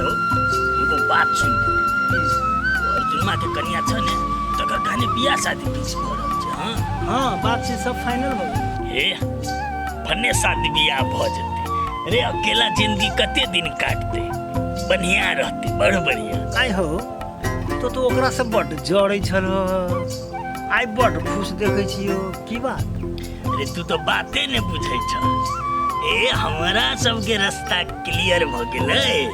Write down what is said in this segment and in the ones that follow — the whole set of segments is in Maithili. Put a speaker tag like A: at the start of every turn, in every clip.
A: हो, एगो बात सुन। अर्जुनमा के कनिया छ ने, तकर कहानी बियाह शादी फिक्स भऽ रहल छै। हाँ
B: हाँ, बातचीत सब फाइनल भऽ गेल।
A: हे भन्ने शादी बियाह भऽ जेतै रे, अकेला जिंदगी कते दिन काटते, बढ़िया रहते, बड़ बढ़िया।
B: आइ हो तो तो ओकरा से बड्ड जड़ै छल, आइ बड्ड खुश देखै छियौ, की बात?
A: अरे तू तो बाते ने बुझै छ। ए हमरा सबके रास्ता क्लियर भ गेलै।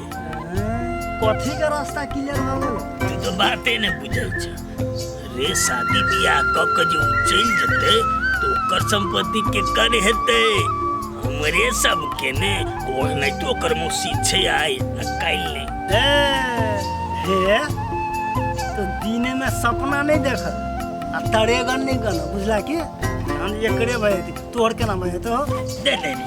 B: कथी के रास्ता क्लियर भऽ गेल?
A: तू तो बाते ने बुझै छ रे। शादी बियाह क के जे उ चलि जेतै तो ओकर संपत्ति के कर हेतै? हमरे सबके ने। ओनाहितो ओकर मौसी छै आइ आ काल्हि नहि।
B: ए हे तो दिने में सपना नहीं देख आ तरेगन नहीं गन, बुझला कि हम एकरे भए जेतै, तोहर केना भए जेतौ?
A: दे दे रे,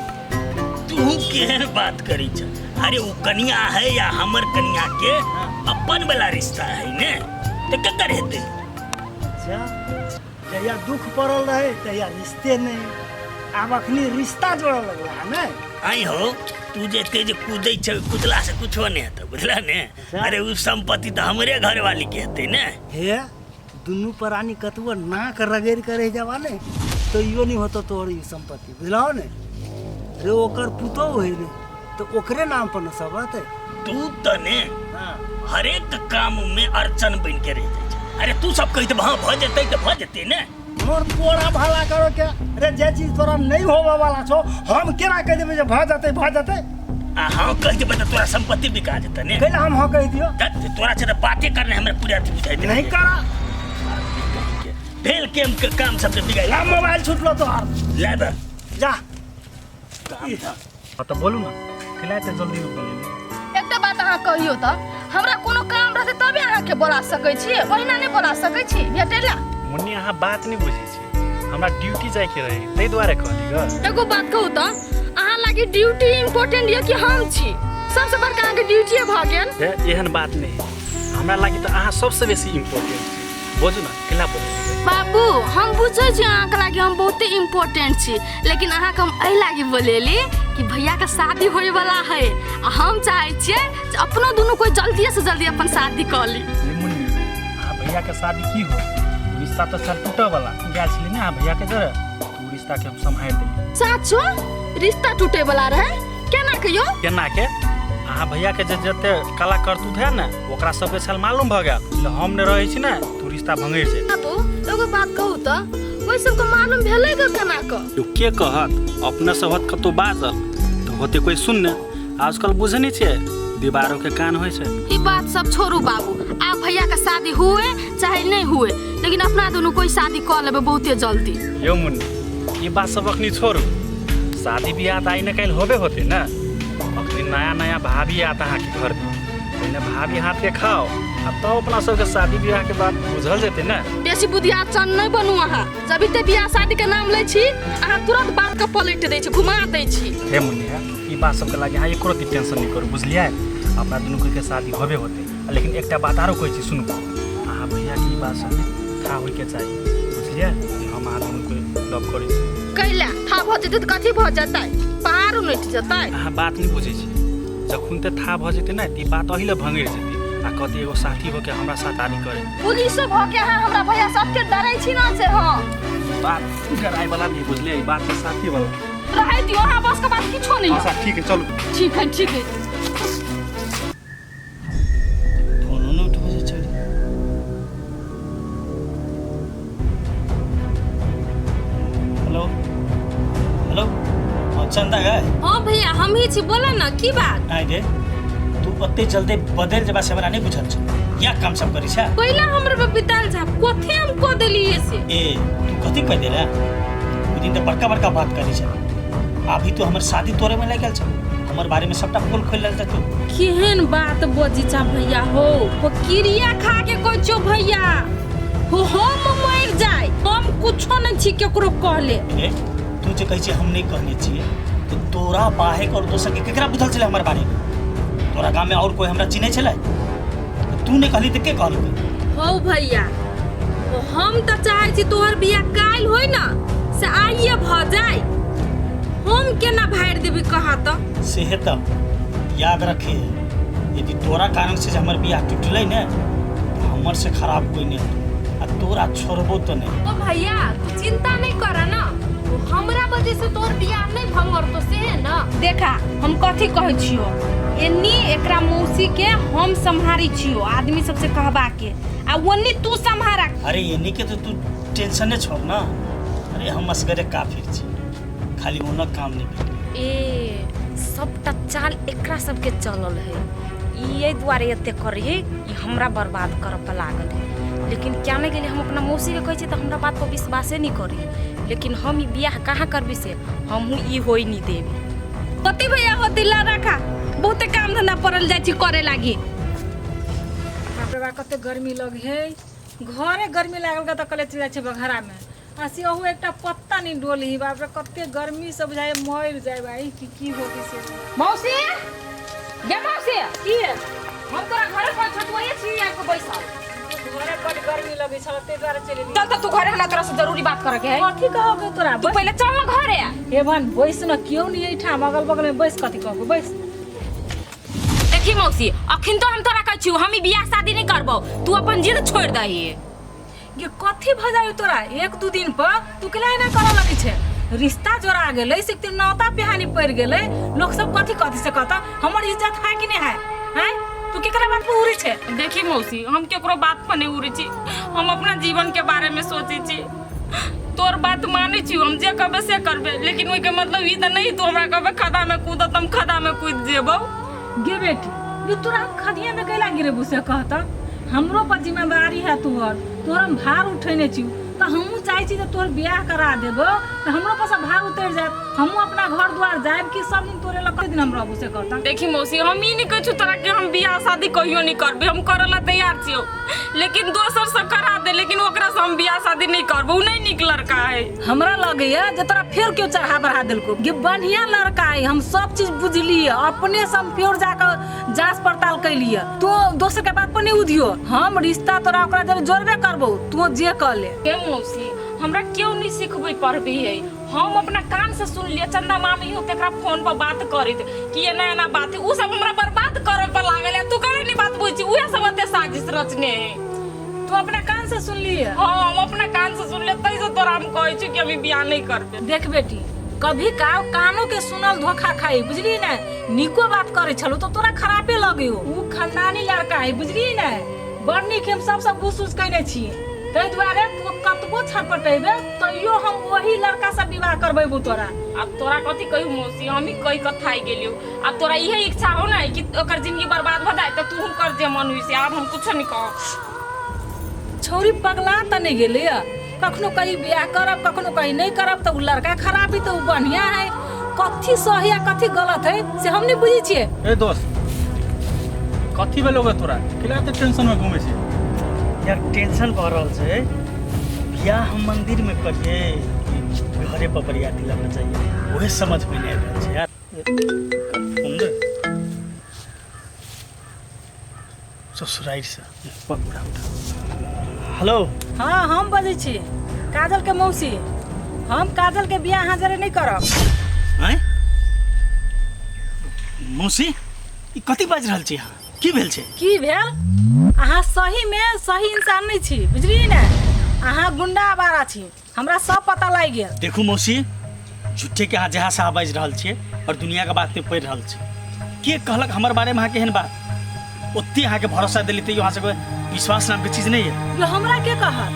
A: तू केहन बात करी छ? अरे वो कनिया है या हमर कनिया के अपन वाला रिश्ता है ने, तो केकर हेतै?
B: अच्छा, जहिया दुख पड़ल रहे तहिया रिश्ते नहीं, आब अखनी रिश्ता जोड़ऽ लगला है ने।
A: आई हो, तू जे एते जे कूदै छ, कूदला से कुछो नहीं हेतौ, बुझला ने? अरे उ संपत्ति तो हमरे घर वाली के हेतै ने।
B: हे दुनू प्राणी कतबो नाक रगड़ि के रहि जाबा ने तो इहो नहीं होतो तोहर ई संपत्ति, बुझलहो ने? रे ओकर पुतोहु है ने तो ओकरे नाम पर न सब रहतै।
A: तू तो ने हरेक काम में अड़चन बन के रह जाइ छै। अरे तू सब कहि देबह हाँ भऽ जेतै तऽ भऽ जेतै ने।
B: मोर तोरा भला करो के रे, जे चीज तोरा नहीं होवे वाला छो हम केना कहि देबै जे भऽ जेतै भऽ जेतै?
A: आ हाँ कहि देबै तऽ तोरा संपत्ति बिका जेतै ने।
B: कैला हम हाँ कहि दियौ?
A: तऽ तोरा छै तऽ बाते करने हमरा पूरा अथी बुझाइ
B: नहीं करा
A: भेल केम के काम सब जे बिगाड़ि।
B: ला मोबाइल छुटलो तोहर।
A: ले बे।
B: जा।
A: काम था।
C: हाँ तऽ बोलू ने, कैला एते जल्दी में बोलेली?
D: एकटा बात अहाँ कहियौ तऽ, हमरा कोनो काम रहतै तबे अहाँके बोला सकै छी, ओहिना नहि बोला सकै छी भेटै ला।
C: मुन्नी, अहाँ बात नहि बुझै छी, हमरा ड्यूटी जाइके रहै ताहि दुआरे कहली ग।
D: एगो बात कहू तऽ, अहाँ लागी ड्यूटी इम्पोर्टेंट यऽ कि हम छी? सबसे बड़का अहाँके ड्यूटीए भऽ गेल।
C: हे, एहन बात नहि, हमरा लागी तऽ अहाँ सबसँ बेसी इम्पोर्टेंट छी। बोजू ने, केना बोलली ग?
D: बाबू, हम बुझै छी अहाँके लागी हम बहुते इम्पोर्टेंट छी, लेकिन अहाँके हम एहि लागी बोलेली कि भैयाके शादी होइवला है आ हम चाहै छियै जे अपनो दुनू कोइ जल्दिए से जल्दी अपन शादी कऽ ली।
C: रे मुन्नी, अहाँ भैयाके शादी की हो, रिश्ता तऽ सर टूटऽ वाला गेल छलै ने अहाँ भैयाके जरे, तऽ ओ रिश्ताके हम सम्हारि देलियै।
D: साचो रिश्ता टूटे वाला रहे? केना कहियो?
C: केना के अहाँ भैयाके जे जते कला करतूत है ने ओकरा सबके छल मालूम भऽ गेल, हम नहि रहै छी ने तऽ रिश्ता भंगरि जेतै।
D: बाबू, एगो बात कहू तऽ, ओहि सबके मालूम भेलै ग केना कऽ?
C: यो के कहत, अपने सब होत कतौ बाजल तऽ होते कोई सुनने। आजकल बुझै नहि छियै दीवारो के कान होइ छै।
D: ई बात सब छोड़ू बाबू, आब भैया के शादी हुए चाहे नहीं हुए, लेकिन अपना दुनू कोई शादी कऽ लेबै बहुते जल्दी।
C: यौ मुन्नी, ई बात सब अखनी छोड़ू, शादी बियाह तऽ आइ ने काल्हि होबे होते ने। अखनी नया नया भाभी आत अहाँके घर में, पहिने भाभी हाथ के खाओ आ तब अपना सबके शादी बियाह के बात बुझल जेतै ने।
D: बेसी बुधियार चन नहि बनू अहाँ, जब ते बियाह शादी के नाम लै छी अहाँ तुरंत बात के पलटि दै छी, घुमा दै छी।
C: हे मुन्नी, हे ई बात सबके लागी अहाँ एको रत्ती टेंशन नहि करू, बुझलियै? अपना दुनू के शादी होबे होते। लेकिन एकटा बात आरो कहै छी, सुनू, अहाँ भैया के ई बात सब था होइके चाही, बुझलियै? कि हम अहाँ दुनू के लव करै छी।
D: कैला था भऽ जेतै तऽ कथी भऽ जेतै? पहाड़ उनटि जेतै?
C: अहाँ बात नहि बुझै छी, जखन ते था भऽ जेतै ने तऽ ई बात अही लए भंगरि जेतै आ कहतै एगो साथी होके हमरा साथ शादी करे।
D: पुलिसो भऽ के अहाँ हमरा भैया सबके डरै छी ने से? हँ,
C: बात डराय वाला नहीं, बुझलियै? ई बात छै साथी वाला।
D: रहै दियौ अहाँ, बस के बात किछो नहि।
C: अच्छा ठीक है, चलू।
D: ठीक है, ठीक है।
A: फोनो नहि उठबै छै छौड़ी। हेलो हेलो, हाँ चंदा गए?
D: हाँ भैया, हम ही छी, बोला ना, की बात?
A: आइ रे, तू ओते जल्दी बदलि जेबा से हमरा नहि बुझल छौ। या काम सब करै छै?
D: पहिला हमर पर बिताल जा, कथी हम कह देलिए से?
A: ए तू कथी कह देले? ओहि दिन तऽ बड़का बड़का बात करै छै, अभी तू हमर शादी तोड़े में लागि गेल छौ, हमर बारे में सबटा पोल खोलि लेल तू।
D: केहन बात बजी छा भैया हो, हो क्रिया खा के कहै छौ भैया हो, हम मरि जाय हम कुछो नहीं छी केकरो कहले।
A: ए तू जे कहै छी हम नहि कहने छियै, तऽ तोरा बाहेक और दोसर के केकरा बुझल छलै हमर बारे में? तोरा गाम में और कोई हमरा चिन्है छलै? तू नहि कहली तऽ के कहलकै?
D: हौ भैया, हम तऽ चाहै छी तोहर बियाह काल्हि होय ना से आइए भऽ जाय, हम केना भाड़ि देबी कहा तऽ?
A: सेहे तऽ याद रखे, यदि तोरा
C: तोरा कारण से जे हमर बियाह टूटलै ने, तऽ हमर से खराब कोई नहि हेतौ, आ तोरा छोड़बो तऽ नहि।
D: ओ भैया, तू चिंता नहीं कर ना, वो हमरा वजह से तोर बियाह नहीं भंगरतो से है ना।
E: देखा हम कथी कहै छियो, एन्नी एकरा मौसी के हम सम्हारी छियो आदमी सबसे कहबा के, आ ओन्नी तू सम्हारा।
C: अरे एन्नी के तो तू टेंशने छोड़ ना, अरे हम असगरे काफिर छी, खाली ओना काम नहीं भेल।
F: ए सबटा चाल एकरा सबके चलल है, ई एहि दुआरे एते करी है, ई हमरा बर्बाद करऽ पर लागल है। लेकिन क्या नहीं गेली, हम अपना मौसी के कहै छियै तऽ हमरा बात पर विश्वासे नहीं करी, लेकिन हम ई बियाह कहाँ करबी से हमहूँ ई होई नहीं देबी।
E: होती भैया होती, ला रखा, बहुते काम धंधा पड़ल जाइ छी करे लागी।
G: बाप रे बाप, कते गर्मी लग है, घरे गर्मी लागल तऽ कहले चलि जाइ छै बघारा में, आ से अहू एकटा पत्ता नहीं डोली। बाप रे कते गर्मी से बुझाइ मरि जाय भाई, की की होगी से।
F: मौसी गे मौसी,
G: की
F: हम तोरा घरे पर छोटुआए छी आबि के बैसल।
G: घरे बड गर्मी लगै छल ताहि दुआरे चलि एली।
F: चल तऽ तू घरे, हमरा तोरा से जरूरी बात करे के है।
G: कथी कहबे तोरा?
F: तू पहिले चल ना घरे।
G: हे भन बैस न, केओ नहीं एहिठाम अगल बगल में बैस, कथी कहबो बैस।
F: देखी मौसी, अखन तो हम तोरा कहै छियौ हम ई बियाह शादी नहीं करबौ, तू अपन जिद छोड़ दही।
G: ये कथी भऽ जाइ तोरा एक दू दिन पर तू केला एना करऽ लगै छै? रिश्ता जोड़ा गेलै से नौता पिहानी पड़ि गेलै, लोक सब कथी कथी से कहता, हमर इज्जत है कि नहीं है? हैं तू केकरा बात पर उड़ै छै?
F: देखी मौसी, हम केकरो बात पर नहीं उड़ै छी, हम अपना जीवन के बारे में सोचै छी, तोर बात मानै छी, हम जे कहबै से करबै, लेकिन ओहिके मतलब ई तऽ नहीं तू हमरा कहबै खदा में कूद तऽ हम खदा में कूद जेबौ।
G: गे बेटी, ये तोरा हम खदिया में कैला गिरेबू से कहता? हमरो पर जिम्मेदारी है तोहर, तोहर हम भार उठेने छी, तऽ हमहूँ चाहै छी जे तोहर बियाह करा देबो तऽ हमरो पर से भार उतरि जायत, हमहूँ अपना घर द्वार जायब कि सब दिन तोरे लग कते दिन हम रहबू से कहता।
F: देखी मौसी, हम ई नहीं कहै छी तोरा कि हम बियाह शादी कहियो नहीं करबै, हम करऽ ला तैयार छियौ, लेकिन दोसर से करा दे, लेकिन ओकरा से हम बियाह शादी नहीं करबौ, उ नहीं नीक लड़का है।
G: हमरा लगैया जे तोरा फेर केओ चढ़ा बढ़ा देलको। गे बढ़िया लड़का है, हम सब चीज बुझलियै, अपने से हम फेर जाकऽ जांच पड़ताल कैलियै, तू दोसर के बात पर नहीं उधियो, हम रिश्ता तोरा ओकरा जरे जोड़बे करबौ, तू जे कह ले।
F: हे मौसी, हमरा केओ नहीं सिखबै पढ़बै है, हम अपना कान से सुन लियै चंदा मामी हो तेकरा फोन पर बात करैत कि एना एना बात है, उ सब हमरा बर्बाद करे पर लागल है, तू करे नहीं बात बुझी, उहे सब एते साजिश रचने है।
G: तू अपना कान से सुन लियै?
F: हाँ, हम अपना कान से सुन लियै, तै से तोरा हम कहै छी कि हम ई बियाह नहीं करबै।
G: देख बेटी, कभी का कानो के सुनल धोखा खाई, बुझली ने? नीको बात करे छलो तो तोरा खराबे लगे, उ खानदानी लड़का है, बुझली ने? बड़ नीक, हम सब सब घूस उस कैने छी, ताहि दुआरे तू कतबो छटपटेबे तैयो हम वही लड़का से विवाह करबेबू तोरा।
F: अब तोरा कथी कहू मौसी, हम ही कहि कऽ थाकि गेलियौ, अब तोरा इहे इच्छा हो ने कि ओकर जिंदगी बर्बाद भऽ जाए तऽ तू कर जे मन होइ से, आब हम कुछो नहीं कहब।
G: छौरी पगला तऽ नहीं गेलै, कखनो कहीं बियाह करब कखनो कहीं नहीं करब, तऽ उ लड़का खराब है तऽ उ बढ़िया है, कथी सही आ कथी गलत है से हम नहीं बुझै छियै।
C: ए दोस्त, कथी भेलौ गे तोरा, केला एते टेंशन में घूमै छी? यार टेंशन भऽ रहल छै, बियाह हम मंदिर में करियै कि घरे पर बरियाती लऽ कऽ जाइए, उहे समझ में नहीं आबि रहल छै यार। फोन दे ससुरारि से उठा उठा। हेलो।
G: हाँ हम बजै छी काजल के मौसी, हम काजल के बियाह अहाँ जरे नहीं करब।
C: आँय मौसी, ई कथी बाजि रहल छी अहाँ, की भेल छै?
G: की भेल? अहाँ सही में सही इंसान नहीं छी, बुझलियै ने? अहाँ गुंडा आवारा छी, हमरा सब पता लागि गेल।
C: देखू मौसी, झूठे के अहाँ जहाँ से अहाँ बाजि रहल छियै और दुनिया के बात में पढ़ि रहल छी, के कहलक हमर बारे में अहाँ केहन बात? ओते अहाँके भरोसा देली तैयो अहाँ सबके विश्वास नाम के चीज नहीं है।
G: यो हमरा के कहत?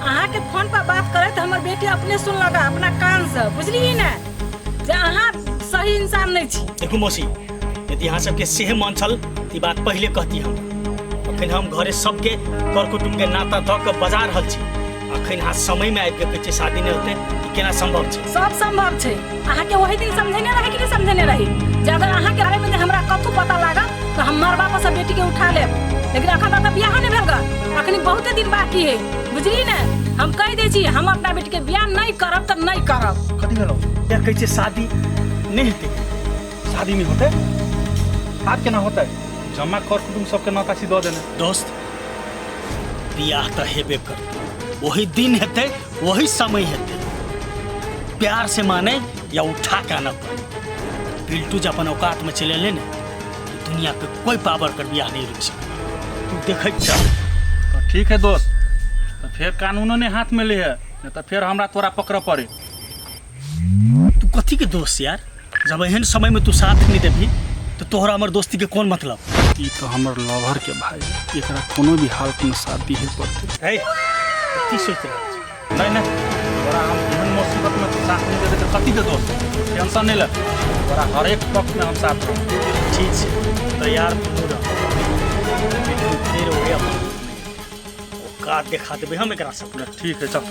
G: अहाँ के फोन पर बात करैत हमर बेटी अपने सुनलक अपना कान से, बुझलियै ने, जे अहाँ सही इंसान नहीं छी।
C: देखू मौसी, यदि अहाँ सबके सेहे मन छल तऽ ई बात पहिले कहती हम, अखन हम घरे सबके कर कुटुम्ब के नाता दऽ के बजा रहल छी, अखन अहाँ समय में आबि के कहै छियै शादी नहि होतै, ई केना संभव छै?
G: सब संभव छै। अहाँ के वही दिन समझेने रही कि नहीं समझेने रही जे अगर अहाँ के बारे में हमरा कथू पता लागत तो हम मर बाप से बेटी के उठा लेब, लेकिन अखन तक बियाह नहीं भेल गा, अखनी बहुते दिन बाकी है, बुझली ने? हम कहि दै छी हम अपना बेटी के बियाह नहीं करब तऽ नहीं करब।
C: कथी भेलौ? या कहै छियै शादी नहि हेतै? शादी नहि होतै? आब केना होतै? जमा कर कुटुम्ब सबके नाता छी दऽ देने। दोस्त, बियाह तऽ हेबे करतै, वही दिन हेतै वही समय हेतै, प्यार से माने या उठा के आनऽ पड़े। बिल्टू जे अपन औकात में चलि एलै ने,
A: दुनिया के कोई पावर कर बियाह नहीं रुक सके, तू देखैत चल।
C: तो ठीक है दोस्त, तो फिर कानूनो ने हाथ में ले है, नहीं तो फिर हमरा तोरा पकड़ पड़े।
A: तू कथी के दोस्त यार, जब एहन समय में तू साथ नहीं देबही तो तोहरा हमर दोस्ती के कौन मतलब।
C: ई तो हमर लवर के भाई, एकरा कोनो भी हालत में साथ दिहे पड़ते।
A: है कथी सोच रहल छी?
C: नहीं नहीं, तोरा हम एहन मुसीबत में साथ नहीं देबै तऽ कथी के दोस्त, टेंशन नहीं ले, तोरा हरेक वक्त में हम साथ रहब।
A: ठीक छै, तैयार तू रह, लेकिन फेर ओहे अपन औकात देखा देबै हम एकरा सबके।
C: ठीक है चल।